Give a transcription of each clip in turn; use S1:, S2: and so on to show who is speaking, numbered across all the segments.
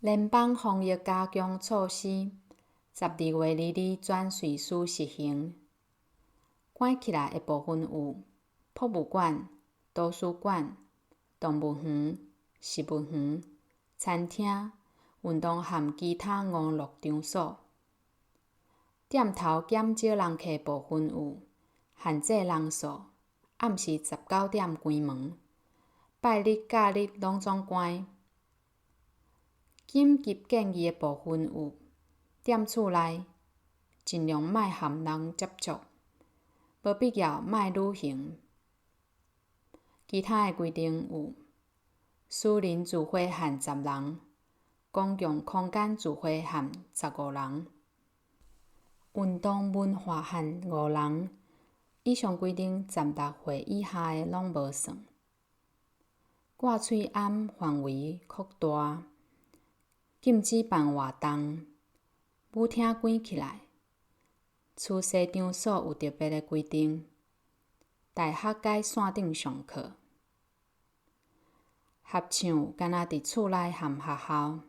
S1: 聯邦防疫加強措施，12月22日轉瑞士實行。關起來的部分有博物館、圖書館、動物園、植物園、餐廳、運動和其他娛樂場所。店頭減少人客部分有限制人數，暗時19點關門，拜日、假日攏總關。緊急建議的部分有：踮厝內盡量莫和人接觸，無必要莫旅行。其他的規定有：私人聚會限10人，公共空間聚會限15人，運動文化限五人。以上規定16歲以下的攏無算。掛喙罨範圍擴大。禁止辦活動，舞廳關起來，趨勢場所有特別的規定，大學改線頂上課，合唱干焦佇厝內和學校，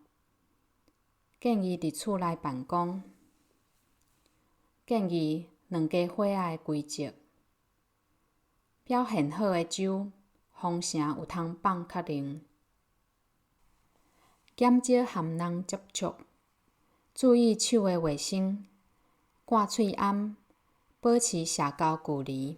S1: 建議佇厝內辦公，建議兩家伙仔的規則，表現好的州，封城有通放較冷。減少和人接觸，注意手的衛生，掛喙罨，保持社交距離。